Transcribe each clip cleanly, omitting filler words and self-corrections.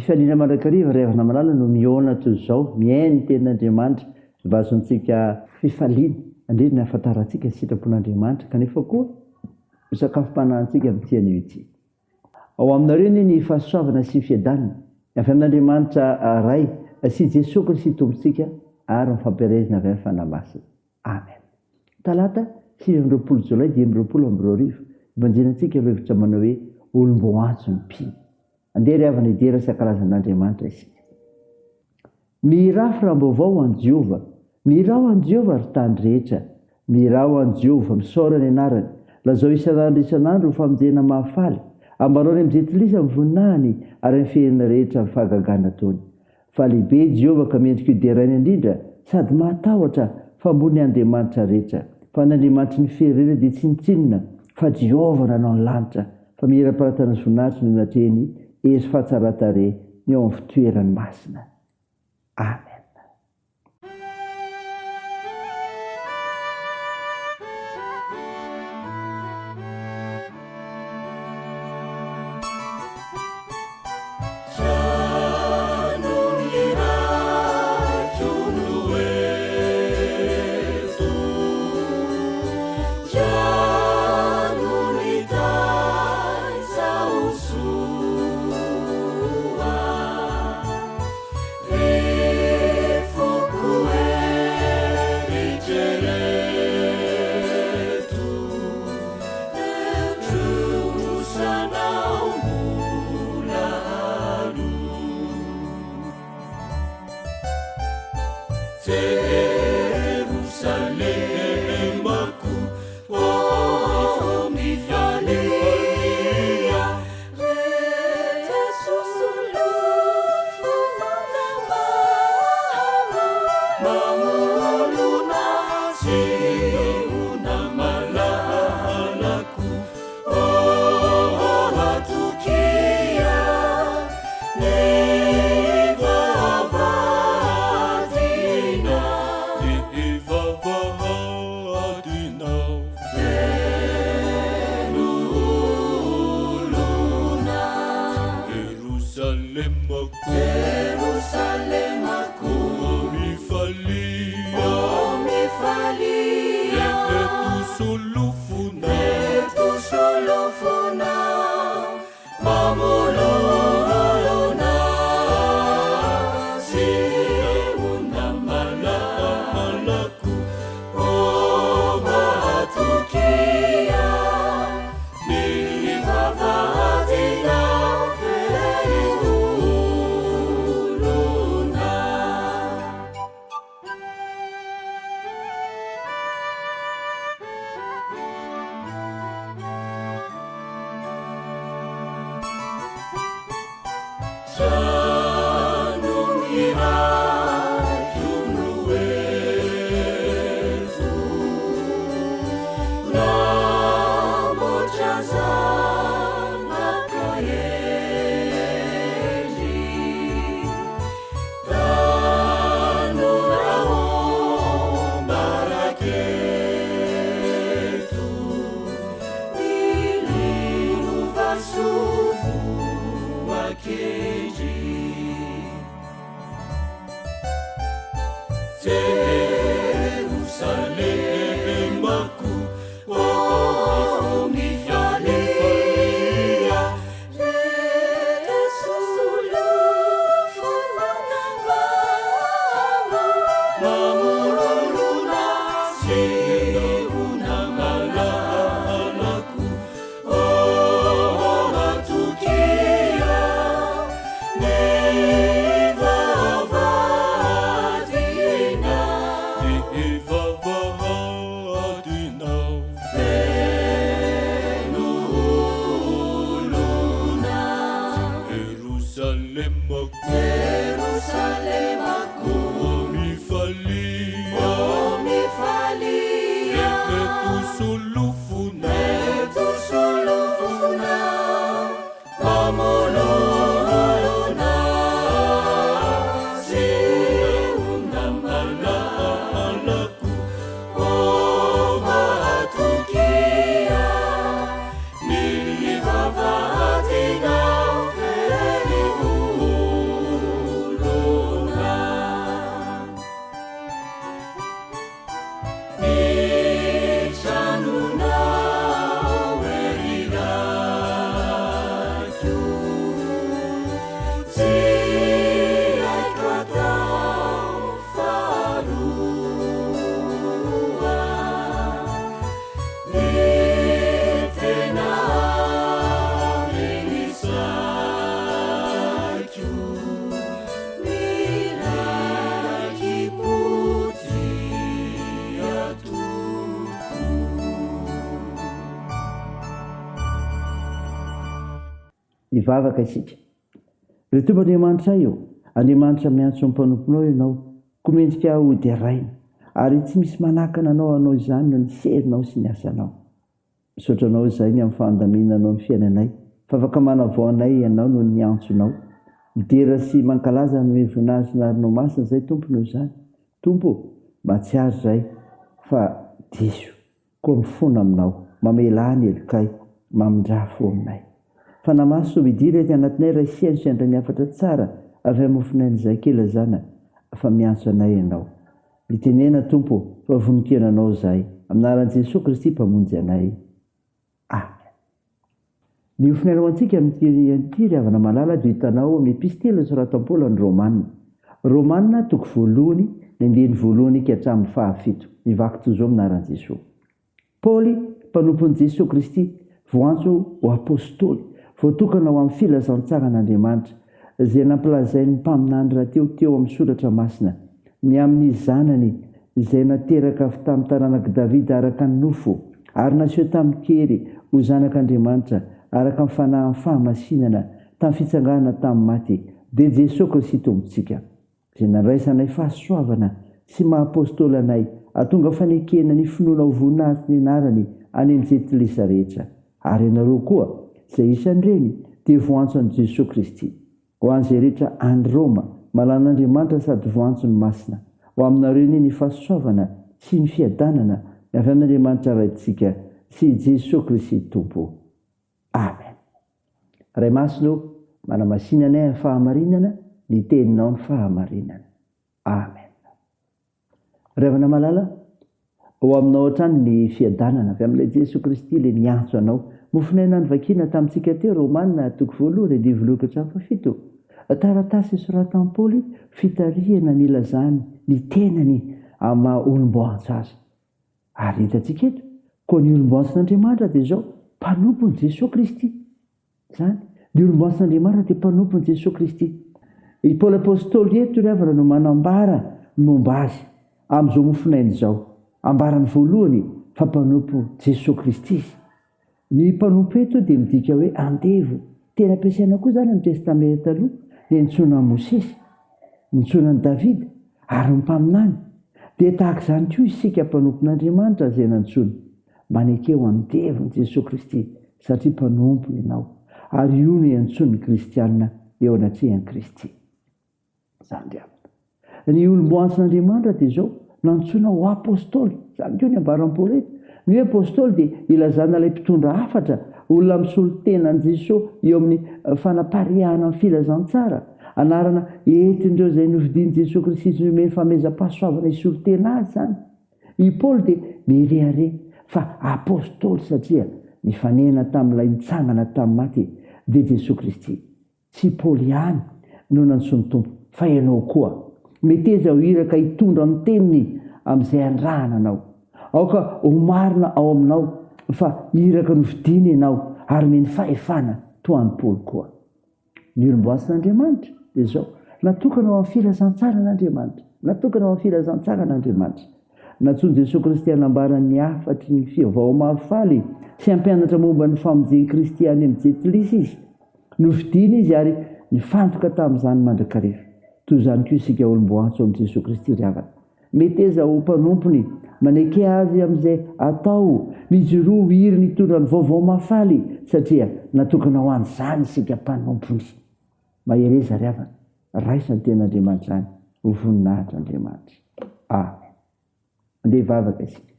Am-pifaliana mandrakariva ry havana malala no mihaona toy izao, mihaino ny tenin'Andriamanitra, mba hahazoantsika fifaliana, indrindra ny hahafantarantsika ny sitrapon'Andriamanitra, kanefa koa ho sakafom-panahintsika amin'ity anio ity. Ao aminareo anie ny fahasoavana sy ny fiadanana avy amin'Andriamanitra Ray sy Jesoa Kristy Tompontsika ary ny fampielezana avy amin'ny Fanahy Masina. Amen. Talata, 29 Jolay 2025, Ibanjinantsika ireo hevitra manao hoe Olom-boantso ny mpino. Andeha ry havana hidera sy hankalaza an'Andriamanitra isika. Mihirà firam-baovao ho an'i Jehovah, mihirà ho an'i Jehovah, ry tany rehetra. Mihirà ho an'i Jehovah, misaora ny anarany. Lazao isan'andro isan'andro ny famonjena mahafaly. Ambarao any amin'ny jentilisa ny voninahiny, ary amin'ny firenena rehetra ny fahagagana ataony. Fa lehibe i Jehovah ka mendrika hoderaina indrindra, sady mahatahotra, fa ambony ny andriamanitra rehetra. Fa ny andriamanitry ny firenena dia tsinontsinona, fa Jehovah nanao ny lanitra. Fa mihira-paratana sy voninahitry ny eo anatrehiny, hery sy fahatsaran-tarehy ny ao amin'ny fitoerany masina. Amen. Hivavaka isika. Ry Tompo Andriamanitray ô, Andriamanitra miantso ny mpanomponao Ianao, koa mendrika ho deraina, ary tsy misy manakana Anao hanao izany noho ny herinao sy ny asanao. Misaotra Anao izahay ny amin'ny fandaminanao ny fiainanay, fa afaka manavao anay Ianao noho ny antsonao. Midera sy mankalaza ny voninahitry ny anaranao masina izahay Tompo noho izany. Tompo ô, mahatsiaro izahay fa diso, koa mifona aminao, mamelà ny helokay, mamindrà fo aminay. Fanahy Masina ô, midira ety anatinay Ray sy Haino sy handray ny hafatra tsara avy amin'ny mofonain'izay kely azana fa miantso anay Ianao. Mitenena Tompo ô, fa vonon-kena Anao izahay. Amin'ny anaran'i Jesoa Kristy Mpamonjy anay. Amen. Ny hofonaina ho antsika amin'ity ity ry havana malala dia hitanao ao amin'ny Epistily nosoratan'i Paoly an'ny Romana. Romana toko voalohany, ny andininy voalohany ka hatramin'ny fahafito. Mivaky toy izao amin'ny anaran'i Jesoa. Paoly, mpanompon'i Jesoa Kristy, voantso ho Apostoly, voatokana ho amin'ny filazantsaran'Andriamanitra, izay nampilazain'ny mpaminany rahateo teo amin'ny Soratra Masina, ny amin'ny Zanany, izay nateraka avy tamin'ny taranak'i Davida araka ny nofo, ary naseho tamin-kery ho Zanak'Andriamanitra araka ny Fanahin'ny fahamasinana tamin'ny fitsanganana tamin'ny maty, dia Jesoa Kristy Tompontsika. Izay nandraisanay fahasoavana sy maha apostoly anay, hahatonga fanekena ny finoana ho voninahitry ny anarany any amin'ny jentilisa rehetra. Ary ianareo koa, izay isan'ireny, dia voantso an'i Jesoa Kristy. Ho an'izay rehetra any Roma, malan'Andriamanitra sady voantso ny masina, ho aminareo anie ny fahasoavana sy ny fiadanana avy amin'Andriamanitra Raintsika sy i Jesoa Kristy Tompo. Amen. Ray Masina ô, manamasina anay amin'ny fahamarinana, ny Teninao ny fahamarinana. Amen. Ry havana malala, ho aminao hatrany ny fiadanana avy amin'ilay Jesoa Kristy ilay niantso anao. Mofonaina novakiana tamintsika teo, Romana toko voalohany andininy voalohany ka hatramin'ny fahafito. Taratasy soratan'i Paoly fitarihana nilazany ny tenany amin'ny maha olom-boantso azy. Ary hitantsika eto, koa ny olom-boantsin'Andriamanitra dia izao, mpanompon'i Jesoa Kristy. Izany, ny olom-boantsin'Andriamanitra dia mpanompon'i Jesoa Kristy. I Paoly Apostoly eto ry havana no manambara ny momba azy amin'izao mofonaina izao. Ambarany voalohany fa mpanompo Jesoa Kristy izy. Ny mpanompo eto dia midika hoe andevo. Tena ampiasaina koa izany amin'ny Testamenta Taloha, niantsoana an'i Mosesy, niantsoana an'i Davida, ary ny mpaminany. Dia tahaka izany koa isika mpanompon'Andriamanitra izay nantsoina. Maneke ho andevon'i Jesoa Kristy satria mpanompo ianao, ary io no iantsoan'ny kristiana eo anatrehan'i Kristy. Izany ry havana. Ny olom-boantsin'Andriamanitra dia izao, nantsoina ho apostoly. Izany koa ny ambaran'i Paoly eto. Ny hoe apostoly dia ilazana ilay mpitondra hafatra, olona misolo tena an'i Jesoa eo amin'ny fanapariahana ny filazantsara. Anarana entin'ireo izay nofidian'i Jesoa Kristy sy nomeny fanomezam-pahasoavana hisolo tena azy izany. I Paoly dia mirehareha fa apostoly satria nifanena tamin'ilay nitsangana tamin'ny maty, dia Jesoa Kristy. Tsy i Paoly ihany no nantsoin'ny Tompo, fa ianao koa. Meteza ho iraka hitondra ny teniny amin'izay andrahana anao. Aoka ho marina ao aminao fa iraka nofidiny ianao ary omeny fahefana toa an'i Paoly koa. Ny olom-boasin'Andriamanitra dia izao, natokana ho amin'ny filazantsaran'Andriamanitra. Natokana ho amin'ny filazantsaran'Andriamanitra. Nantsoin'i Jesoa Kristy hanambara ny hafatry ny Vaovao Mahafaly sy hampianatra momba ny famonjen'i Kristy any amin'ny Jentilisa izy. Nofidina izy ary nifantoka tamin'izany mandrakariva. Toy izany koa isika olom-boantso amin'i Jesoa Kristy ry havana. Meteza ho mpanompony, maneke Azy amin'izay atao, mijoroa ho iriny hitondra ny Vaovao Mahafaly satria natokana ho an'izany isika mpanompony. Mahereza ry havana, raiso ny Tenin'Andriamanitra izany ho voninahitr'Andriamanitra. Amen. Andeha hivavaka isika.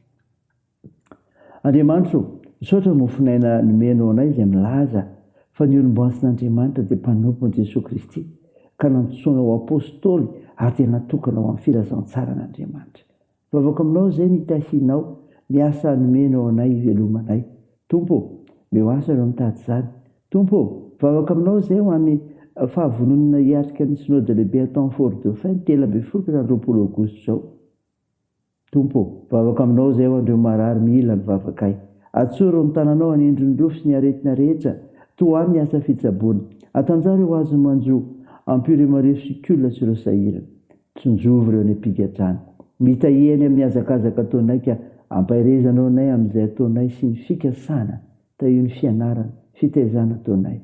Andriamanitra ô, misaotra ny mofon'aina nomenao anay izay milaza fa ny olom-boantsin'Andriamanitra dia mpanompon'i Jesoa Kristy ka nantsoina ho Apostoly ary dia natokana ho amin'ny filazantsaran'Andriamanitra. Mivavaka aminao izay ny hitahianao ny asa nomenao anay hivelomanay. Tompo ô, meo asa ireo mitady izany. Tompo ô, mivavaka aminao izay ho an'ny fahavononana hiatrika ny Synode lehibe atao any Fort Dauphin ny 13 ka hatramin'ny 20 aogositra izao. Tompo ô, mivavaka aminao izay ho an'ireo marary mila ny vavakay. Atsoro ny tananao hanindry ny rofy sy ny aretina rehetra, tohano ny asa fitsaboana. Atanjaho ireo azon'ny manjo, ampio ireo marefo sy kola sy ireo sahirana. Tsinjovy ireo any am-pigadrana. Mitahia any amin'ny hazakazaka ataonay ka ampaherezanao anay amin'izay ataonay sy ny fikasana. Tahio ny fianarana, fitaizana ataonay.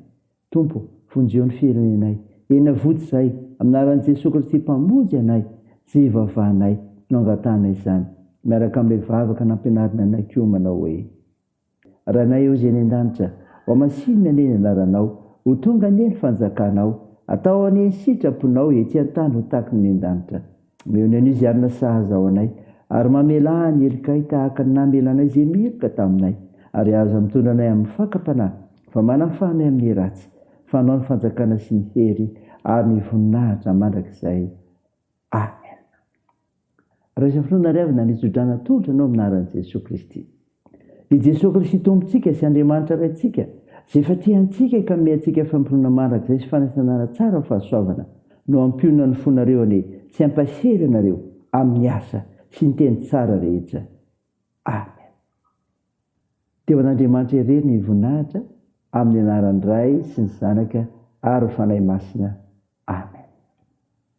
Tompo, vonjeo ny firenenay. Eny avoty izahay, amin'ny anaran'i Jesoa Kristy Mpamonjy anay, izay ivavahanay no angatahanay izany, miaraka amin'ilay vavaka nampianarina anay koa manao hoe. Rainay ô izay any an-danitra, ho hamasinina anie ny anaranao, ho tonga anie ny fanjakanao, atao anie ny sitraponao ety an-tany ho tahaky ny any an-danitra. Omeo ny anio izay hanina sahaza ho anay, ary mamelà ny helokay tahaka ny namelanay izay meloka taminay, ary aza mitondra anay amin'ny fakam-panahy, fa manafaha anay amin'ny ratsy, fa Anao ny fanjakana sy ny hery ary ny voninahitra mandrakizay. Amen. Raiso finoana ry havana ny tsodrano atolotra anao amin'ny anaran'i Jesoa Kristy. I Jesoa Kristy Tompontsika sy Andriamanitra Raintsika, izay efa tia antsika ka hanome antsika fampinoana mandrakizay sy fanantenana tsara ho fahasoavana, no hampionona ny fonareo anie sy hampahery anareo amin'ny asa sy ny teny tsara rehetra. Amen. Dia ho an'Andriamanitra irery ny voninahitra, amin'ny anaran'ny Ray sy ny Zanaka ary ny Fanahy Masina.